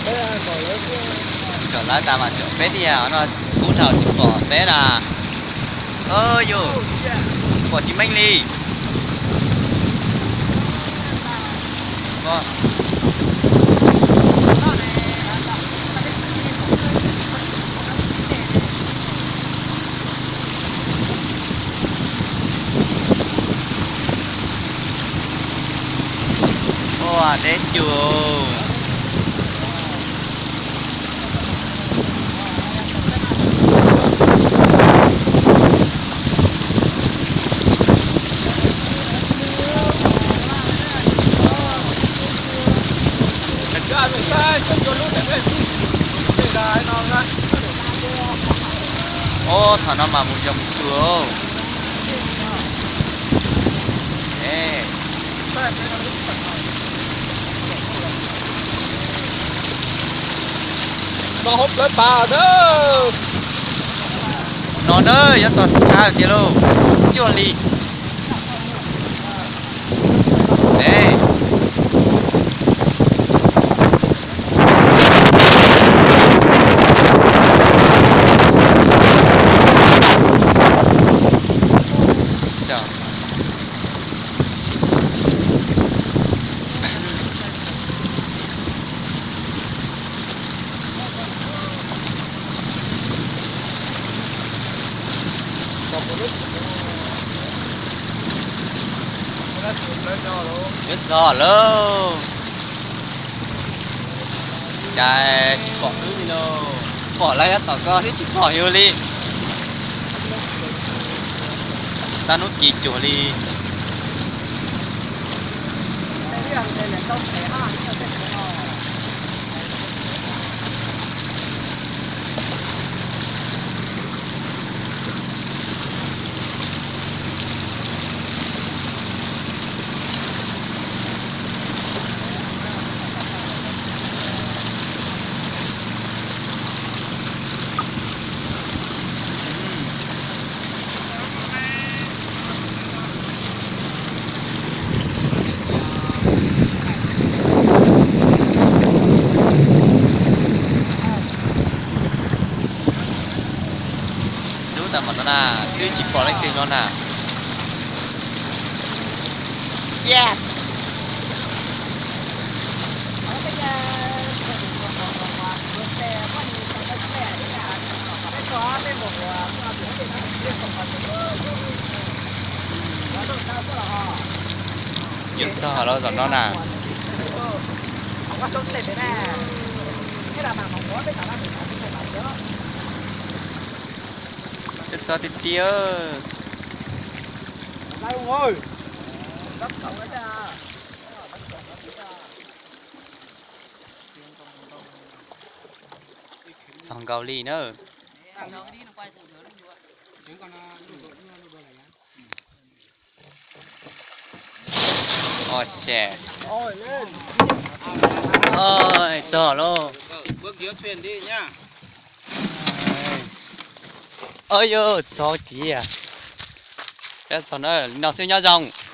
Tsom lawv tas mas tsom peb tiag no, kub dhau tsis pom peb na. Yus pom tsis meej li. Ua deb cuag. Ub, thaum no mas mus yog mus tsuag. No na, yuav txog tshav tiag lauj, cuag li. Yuav txog lawm. Cas tsis pom wb li lauj. Pom lawv yuav tom ko thiab tsis pom yus li. Tab hnub ci cuag li. Dub tas mam no na, twb tsis pom leej twg no na. Yes. Yuav txog lawm zaum no na. Yuav txog tiag tiag. Txog nkaus li na. Ua xyem. Txog lauj. Yog txog tiag. Txog na, li no xwb nyob zoo.